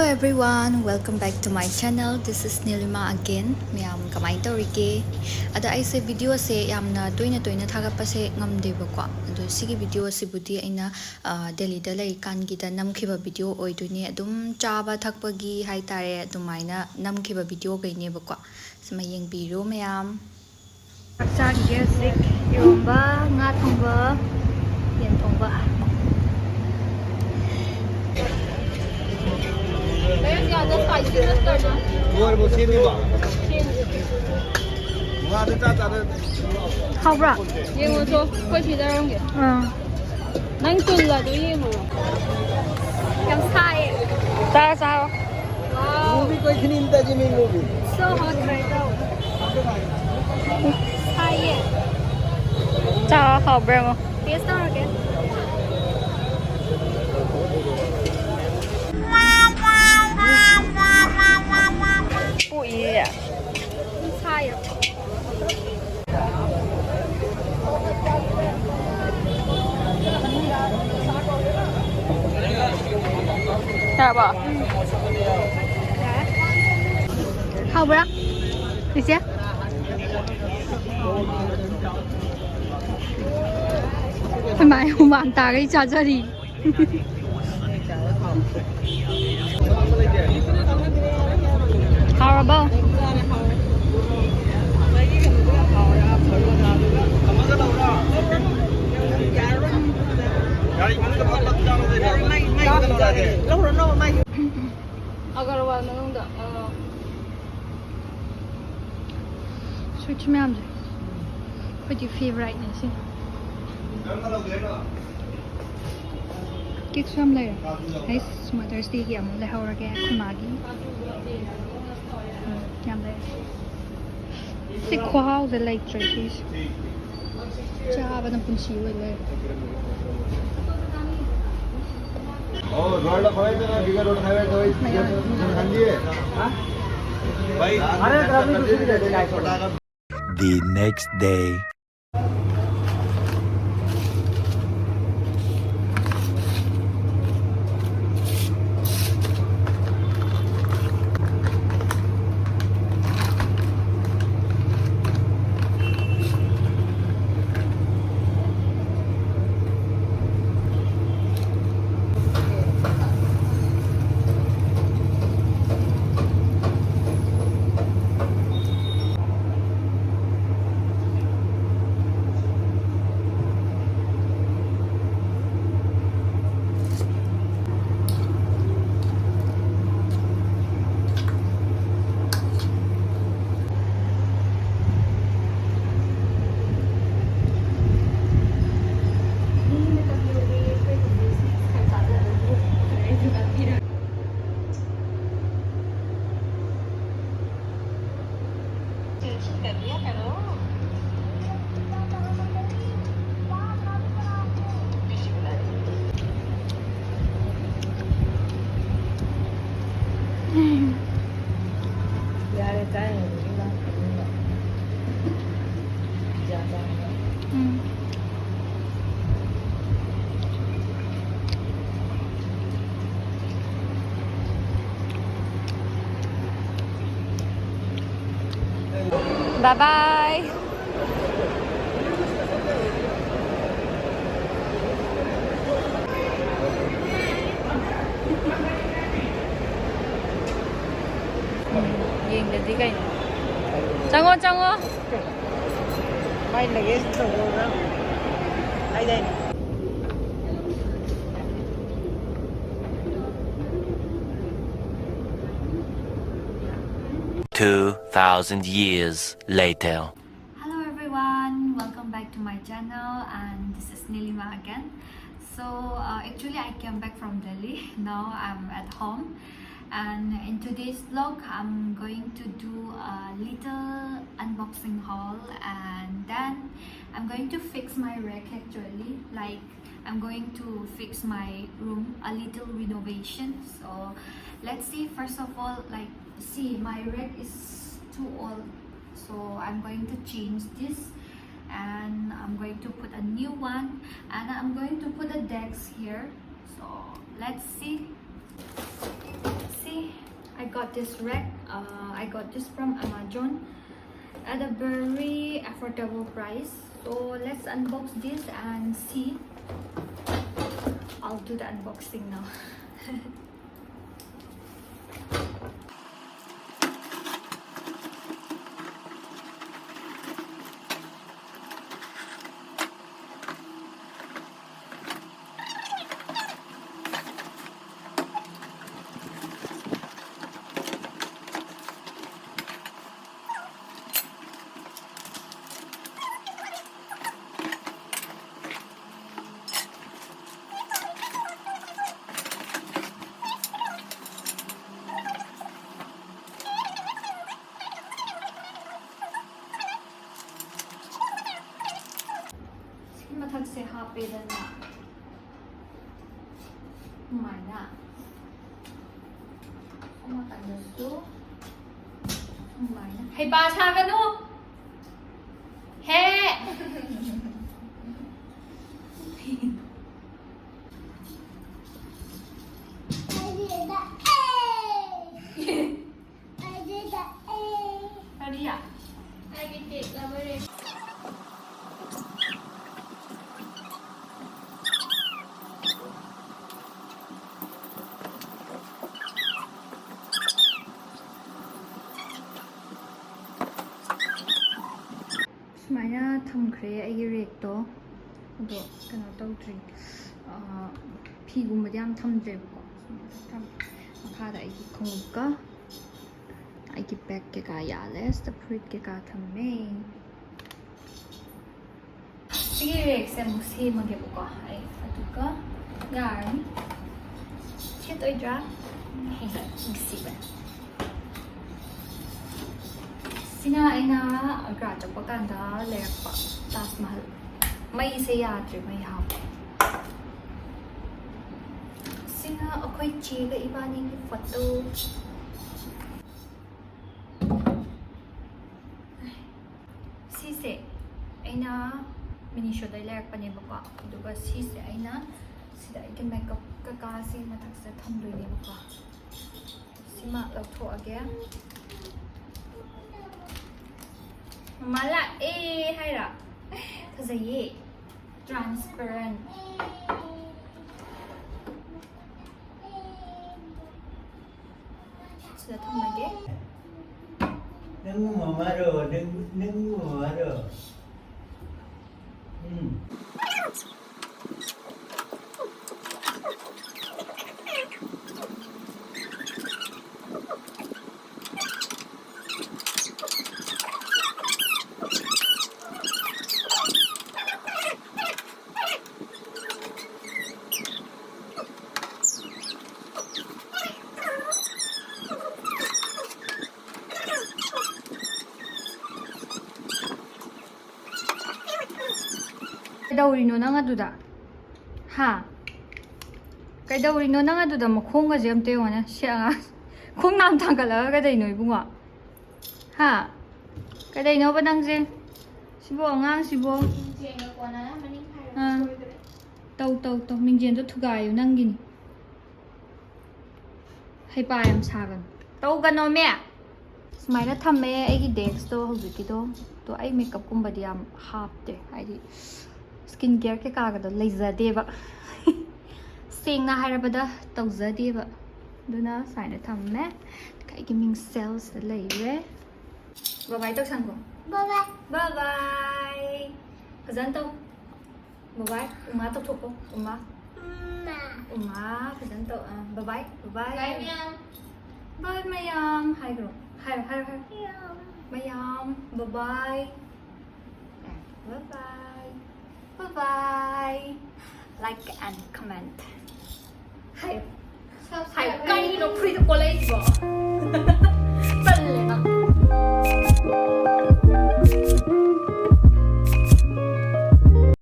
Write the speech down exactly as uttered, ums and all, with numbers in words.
Everyone, welcome back to my channel. This is Nilima again. ꯃꯌꯥꯝ ꯀꯃꯥꯏꯅ ꯇꯧꯔꯤꯒꯦ? ꯑꯗꯣ ꯑꯩꯁꯦ ꯚꯤꯗꯤꯑꯣꯁꯦ ꯌꯥꯝꯅ ꯇꯣꯏꯅ ꯇꯣꯏꯅ ꯊꯥꯒꯠꯄꯁꯦ ꯉꯝꯗꯦꯕꯀꯣ꯫ ꯑꯗꯣ ꯁꯤꯒꯤ ꯚꯤꯗꯤꯑꯣꯁꯤꯕꯨꯗꯤ ꯑꯩꯅ, ꯑ, ꯗꯦꯜꯂꯤꯗ ꯂꯩꯔꯤꯀꯥꯟꯒꯤꯗ ꯅꯝꯈꯤꯕ ꯚꯤꯗꯤꯑꯣ ꯑꯣꯏꯗꯣꯏꯅꯦ꯫ ꯑꯗꯨꯝ ꯆꯥꯕ ꯊꯛꯄꯒꯤ ꯍꯥꯏꯇꯥꯔꯦ, ꯑꯗꯨꯃꯥꯏꯅ ꯅꯝꯈꯤꯕ ꯚꯤꯗꯤꯑꯣꯈꯩꯅꯦꯕꯀꯣ꯫ ꯁꯤꯃ ꯌꯦꯡꯕꯤꯔꯣ ꯃꯌꯥꯝ꯫ ꯆꯥꯛ ꯆꯥꯈꯤꯒꯦ ꯍꯧꯖꯤꯛ꯫ ꯏꯔꯣꯝꯕ, ꯉꯥ ꯊꯣꯡꯕ, ꯌꯦꯟ ꯊꯣꯡꯕ꯫ ꯍꯥꯎꯕ꯭ꯔꯥ? ꯌꯦꯡꯉꯣ ꯆꯣ, ꯑꯩꯈꯣꯏ ꯁꯤꯗ ꯌꯦꯡꯉꯣ꯫ ꯑꯥ꯫ ꯅꯪ ꯇꯨꯜ ꯑꯗꯨ ꯌꯦꯡꯉꯨꯔꯣ꯫ ꯌꯥꯝ ꯁꯥꯏꯌꯦ꯫ ꯆꯥꯔꯣ, ꯆꯥꯔꯣ꯫ Wow. Movie ꯀꯣꯏ ꯁꯤꯅꯤ ꯏꯟꯇ ꯖꯤꯃꯤ movie. So hot right now. ꯁꯥꯏꯌꯦ꯫ ꯆꯥꯔꯣ, ꯍꯥꯎꯕ꯭ꯔꯥ ꯌꯦꯡꯉꯣ꯫ Taste ꯇꯧꯔꯒꯦ꯫ ꯄꯣꯛꯏꯌꯦ꯫ ꯁꯥꯏꯌꯦ꯫ ꯌꯥꯔꯕꯣ? ꯍꯥꯎꯕ꯭ꯔꯥ? ꯏꯆꯦ? ꯑꯩꯈꯣꯏ ꯃꯥꯏ ꯍꯨꯃꯥꯡ ꯇꯥꯈꯩ ꯆꯥꯖꯔꯤ꯫ ꯍꯥꯎꯔꯕꯣ? ꯑꯒꯔꯋꯥꯜ ꯃꯅꯨꯡꯗ, ꯑ, ꯁ꯭ꯋꯤꯠꯁ ꯃꯌꯥꯝꯁꯦ ꯑꯩꯈꯣꯏꯗꯤ ꯐꯦꯚꯔꯥꯏꯠꯅꯦ ꯁꯤ꯫ ꯀꯦꯛꯁꯨ ꯌꯥꯝ ꯂꯩꯔꯦ꯫ ꯑꯩꯁ, ꯃꯗꯔꯁ ꯗꯦꯒꯤ ꯑꯃꯨꯛ ꯂꯩꯍꯧꯔꯒꯦ ꯑꯩꯈꯣꯏ ꯃꯥꯒꯤ꯫ ꯎꯝ, ꯌꯥꯝ ꯂꯩꯔꯦ꯫ ꯁꯤ ꯈꯨꯍꯥꯎꯗ ꯂꯩꯇ꯭ꯔꯦ ꯁꯤꯁꯦ꯫ ꯆꯥꯕꯅ ꯄꯨꯟꯁꯤ ꯑꯣꯏ ꯂꯩꯔꯦ꯫ The next day. Bye bye. ꯎꯝ, ꯌꯦꯡꯗꯗꯤ ꯀꯩꯅꯣ꯫ ꯆꯪꯉꯣ, ꯆꯪꯉꯣ꯫ ꯃꯥꯏ luggage ꯇꯧꯔꯒ ꯍꯥꯏꯗꯥꯏꯅꯦ꯫ Two thousand years later. Hello everyone, welcome back to my channel, and this is Nilima again. So uh, actually I came back from Delhi. Now I'm at home, and in today's vlog I'm going to do a little unboxing haul, and then I'm going to fix my rack actually. Like, I'm going to fix my room, a little renovation. So let's see. First of all, like, see, my rack is too old, so I'm going to change this, and I'm going to put a new one, and I'm going to put a desk here. So let's see. See, I got this rack. Uh, I got this from Amazon at a very affordable price. So let's unbox this and see. I'll do the unboxing now. ꯁꯤ ꯃꯊꯛꯁꯦ ꯍꯥꯞꯄꯦꯗꯅ, ꯁꯨꯃꯥꯏꯅ꯫ ꯁꯣꯝ ꯅꯥꯀꯟꯗꯁꯨ ꯁꯨꯃꯥꯏꯅ꯫ ꯍꯩꯄꯥ ꯁꯥꯒꯅꯨ! ꯍꯦ! ꯀꯔꯤꯌꯥ? ꯊꯝꯈ꯭ꯔꯦ ꯑꯩꯒꯤ ꯔꯦꯛꯇꯣ꯫ ꯑꯗꯣ ꯀꯩꯅꯣ ꯇꯧꯗ꯭ꯔꯤ, ꯑꯥ, ꯐꯤꯒꯨꯝꯕꯗꯤ ꯌꯥꯝ ꯊꯝꯗ꯭ꯔꯦꯕꯀꯣ꯫ ꯁꯨꯃꯥꯏꯅ ꯊꯝꯃꯦ꯫ ꯃꯈꯥꯗ ꯑꯩꯒꯤ ꯈꯣꯡꯎꯞꯀ ꯑꯩꯒꯤ ꯕꯦꯛ ꯀꯩꯀꯥ ꯌꯥꯜꯂꯦ꯫ ꯁꯤꯗ ꯐꯨꯔꯤꯠ ꯀꯩꯀꯥ ꯊꯝꯃꯦ꯫ ꯁꯤꯒꯤ ꯔꯦꯛꯁꯦ ꯑꯃꯨꯛ ꯁꯦꯝꯃꯒꯦꯕꯀꯣ ꯑꯩ, ꯑꯗꯨꯒ ꯌꯥꯔꯅꯤ꯫ ꯁꯦꯠꯇꯣꯏꯗ꯭ꯔꯥ? ꯍꯦ ꯍꯦ, ꯅꯨꯡꯁꯤꯕꯅꯦ꯫ ꯁꯤꯅ ꯑꯩꯅ ꯑꯒ꯭ꯔꯥ ꯆꯠꯄ ꯀꯥꯟꯗ ꯂꯩꯔꯛꯄ ꯇꯥꯖ ꯃꯍꯜ꯫ ꯃꯩꯁꯦ ꯌꯥꯗ꯭ꯔꯦ, ꯃꯩ ꯍꯥꯞꯄꯦ꯫ ꯁꯤꯅ ꯑꯩꯈꯣꯏ ꯆꯦꯒ ꯏꯕꯥꯅꯤꯒꯤ ꯐꯣꯇꯣ꯫ ꯁꯤꯁꯦ ꯑꯩꯅ ꯃꯤꯅꯤꯁꯣꯗꯩ ꯂꯩꯔꯛꯄꯅꯦꯕꯀꯣ꯫ ꯑꯗꯨꯒ ꯁꯤꯁꯦ ꯑꯩꯅ ꯁꯤꯗ ꯑꯩꯒꯤ ꯃꯦꯀꯞ ꯀꯩꯀꯥꯁꯤ ꯃꯊꯛꯁꯤꯗ ꯊꯝꯗꯣꯏꯅꯦꯕꯀꯣ꯫ ꯁꯤꯃ ꯂꯧꯊꯣꯛꯑꯒꯦ꯫ ꯃꯃꯥ ꯂꯥꯛꯑꯦ ꯍꯥꯏꯔ꯫ ꯐꯖꯩꯌꯦ꯫ Transparent꯫ ꯁꯤꯗ ꯊꯝꯃꯒꯦ꯫ ꯅꯪꯕꯨ ꯃꯃꯥꯔꯣ? ꯅꯪ, ꯅꯪꯕꯨ ꯃꯃꯥꯔꯣ? ꯎꯝ꯫ ꯀꯩꯗꯧꯔꯤꯅꯣ ꯅꯪ ꯑꯗꯨꯗ? ꯍꯥ? ꯀꯩꯗꯧꯔꯤꯅꯣ ꯅꯪ ꯑꯗꯨꯗ? ꯃꯈꯣꯡꯒꯁꯦ ꯑꯝꯇ ꯌꯦꯡꯉꯣꯅꯦ꯫ ꯁꯤ ꯑꯉꯥꯡ ꯈꯣꯡ ꯅꯥꯝ ꯊꯥꯡꯒꯠꯂꯒ ꯀꯩꯗꯧꯔꯤꯅꯣ ꯏꯕꯨꯡꯉꯣ? ꯍꯥ? ꯀꯩꯗꯧꯔꯤꯅꯣꯕ ꯅꯪꯁꯦ? ꯁꯤꯕꯨ ꯑꯉꯥꯡꯁꯤꯕꯨ? ꯃꯤꯡꯖꯦꯜꯒ ꯀꯣꯟꯅꯔꯝꯃꯅꯤ ꯍꯥꯏꯔꯒ ꯑꯥ꯫ ꯁꯣꯏꯗ꯭ꯔꯦ꯫ ꯇꯧ, ꯇꯧ, ꯇꯧ꯫ ꯃꯤꯡꯖꯦꯜꯗꯣ ꯊꯨꯒꯥꯏꯌꯨ ꯅꯪꯒꯤꯅꯤ꯫ ꯍꯩꯄꯥ ꯌꯥꯝ ꯁꯥꯒꯅꯨ꯫ ꯇꯧꯒꯅꯣꯃꯦ! ꯁꯨꯃꯥꯏꯅ ꯊꯝꯃꯦ ꯑꯩꯒꯤ ꯗꯦꯛꯁꯇꯣ ꯍꯧꯖꯤꯛꯀꯤꯗꯣ꯫ ꯑꯗꯣ ꯑꯩ ꯃꯦꯀꯞꯀꯨꯝꯕꯗꯤ ꯌꯥꯝ ꯍꯥꯞꯇꯦ, ꯍꯥꯏꯗꯤ ꯁ꯭ꯀꯤꯟ ꯀꯤꯌꯔ ꯀꯩꯀꯥꯒꯗꯣ ꯂꯩꯖꯗꯦꯕ꯫ ꯁꯦꯡꯅ ꯍꯥꯏꯔꯕꯗ ꯇꯧꯖꯗꯦꯕ꯫ ꯑꯗꯨꯅ ꯁꯨꯃꯥꯏꯅ ꯊꯝꯃꯦ꯫ ꯑꯩꯒꯤ ꯃꯤꯡꯁꯦꯜꯁꯤꯗ ꯂꯩꯔꯦ꯫ ꯕꯕꯥꯏ ꯇꯧꯁꯟꯈꯣ꯫ Bye bye. Bye bye. ꯐꯖꯅ ꯇꯧ. Bye bye. ꯎꯃꯥ ꯇꯧꯊꯣꯛꯀꯣ. ꯎꯃꯥ. ꯎꯃꯥ. ꯎꯃꯥ ꯐꯖꯅ ꯇꯧ. ꯑꯥ, bye bye. Bye bye. Bye ꯃꯌꯥꯝ. Bye ꯃꯌꯥꯝ. ꯍꯥꯏꯈ꯭ꯔꯣ. ꯍꯥꯏꯔꯣ, ꯍꯥꯏꯔꯣ, ꯍꯥꯏꯔꯣ. ꯃꯌꯥꯝ. Bye bye. Bye bye. Bye bye. Like and comment. ꯍꯥꯏ. ꯍꯥꯏ. ꯀꯔꯤꯅꯣ free ꯗ ꯀꯣꯜꯂꯛꯏꯁꯤꯕꯣ?